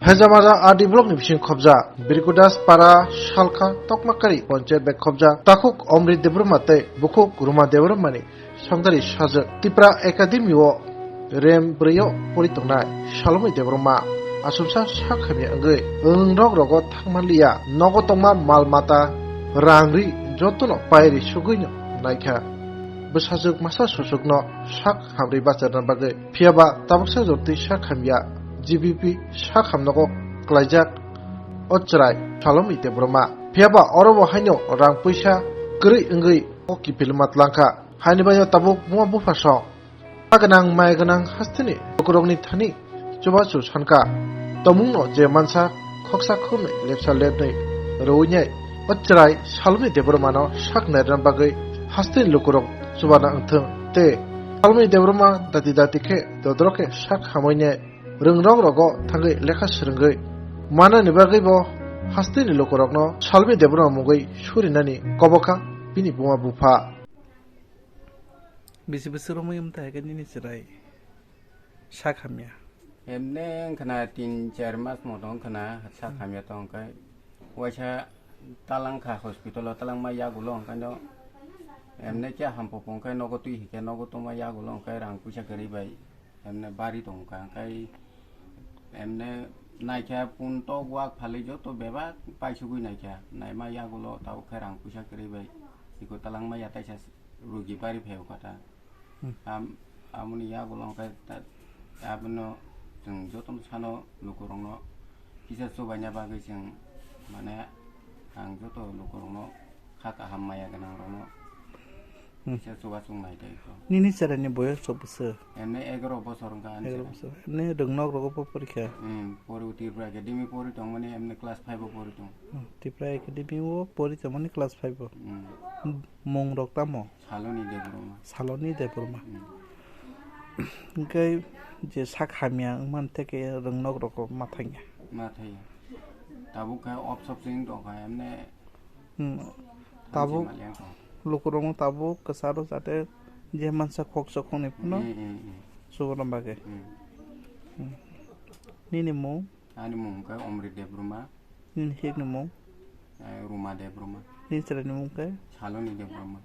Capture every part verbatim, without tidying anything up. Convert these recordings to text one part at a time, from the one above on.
Hejamara R D block ni bising khobja, Birkudas para Salkha Tokmakari ponchayat bai khobja, takhuk Omrit Debbarma tei bukhuk Ruma Debbarma ni songdari sajwk. Tipra Academy o rem brwi o pori tongnai Salomai Debbarma asumsa sak hamya wngwi rwngrok rogo thangmanliya, nogo tongma mal mata rang ri jotono pai ri sugwi no naikha. Bwsajwk masa susukno sak hamri bacharna bagwi. Phiyaba tabuksa jortwi sak hamya, G B P sak hamnogo klaijak o chwrai Salomai Debbarma. Phiyaba oro bo haino rang puisa kwrwi wngwi o kiphilma tlangkha. Haini baino tabuk buma bupha song. Sa gwnang maya gwnang hasteni lukurokni thani chubachu sankha. Tomungno je mansa khoksa khoknwi lepsa lepnwi rwinai o chwrai Salomai Debbarmano sak nairwna bagwi hasteni lukurok chubana wngthwng tei Salomai Debbarma dati dati khe dodro khe sak hamwinai rwngrok rogo thangwi lekha swrwngwi manani bagwi bo hasteni lukurokno Salomai Debbarma mungwi surinani kobokha bini buma bupha. Bisi bwswk romwi wng tongkha nini chwrai sak hamya? Emne wngkhana tin char mas moto wngkhana sak hamya tongkha. Waisa talangkha hospital o talangma yagulo wngkha no. Emne khe hampok wngkha nogo twi hinkhe nogo tongma yagulo wngkha rang puisa kwrwi bai. Emne bari tongkha wngkha emne naikha pun tok wak phalwi joto bebak paisugwi naikha naima yagulo tabuk khe rang puisa kwrwi bai. Iko talangma ya taisa. Rugi bari phai o kata. Hmm. Am-, amoni yagulo hwnkhe ta-, abono chwng jotono sano lukurokno kisa chubaina bagwi chwng mane ang joto lukurokno kha kaham maya gwnangrokno Hmm. kisa chuba chungnai tei kho. Nini chwraini boyos rok bwswk? Emne egaroh bosor wngkha ani Egaroh chwrai. Bosor. Emne rwngnok rogo bo porikha? Hmm, pori Tripura Academy pori tongmani emne class five o pori tong. Hmm, Tripura Academy o pori tongmani class five o. Hmm. Mung rok tamo? Saloni Debbarma. Saloni Debbarma. Hmm. Hwnkhe je sak hamya wngmani tei khe rwngnok rok ma thangya. Ma thangya. Tabuk khe opsop se wng tongkha, emne Hmm. Tabuk hamsi maliya wng tong. Lukurokno tabuk kwcharo jate je mansa khoksa khoknwi phano Hmm, hmm, hmm. Chubana bagwi. Hmm. Hmm. Nini mung? Ani mung khe Omrit Debbarma. Nini hikni mung? Eh, Ruma Debbarma. Nini chwraini mung khe? Saloni Debbarma.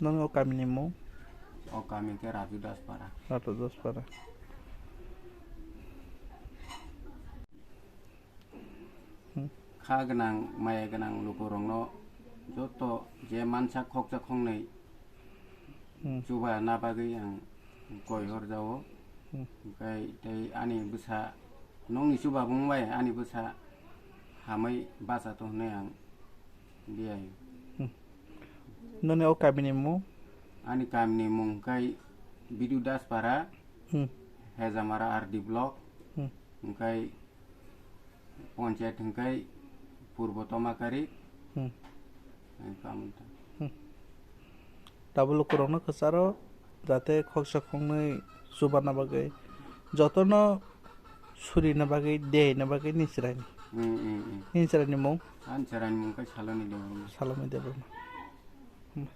Noni o kamini mung? O kami khe Raju Daspara. Raju Daspara. Hmm. Kha gwnang, maya gwnang lukurokno joto je mansa khoksa khoknwi Hmm. Chuba na bagwi ang koi horjao. Hmm. Hwnkhe tei ani bwsa, nokni chuba bung bai ani bwsa hamwi bacha tong hwnwi ang diyaio. Hmm. Noni o kamini mung? Ani kamini mung khe Bidu Daspara, Hmm. Hejamara R D block, Hmm. hwnkhe Ponchayat hwnkhe Purbo Tomakari. Hmm. Hwnkhe amoni ta. Hmm. Tabuk lukurokno kwcharo jate khoksa khoknwi chubana bagwi, jotono surina bagwi, deyaina bagwi nini chwraini. Hmm, hmm, hmm. Nini chwraini mung? Ani chwraini mung khe Saloni Debbarma. Saloni Debbarma. Hmm.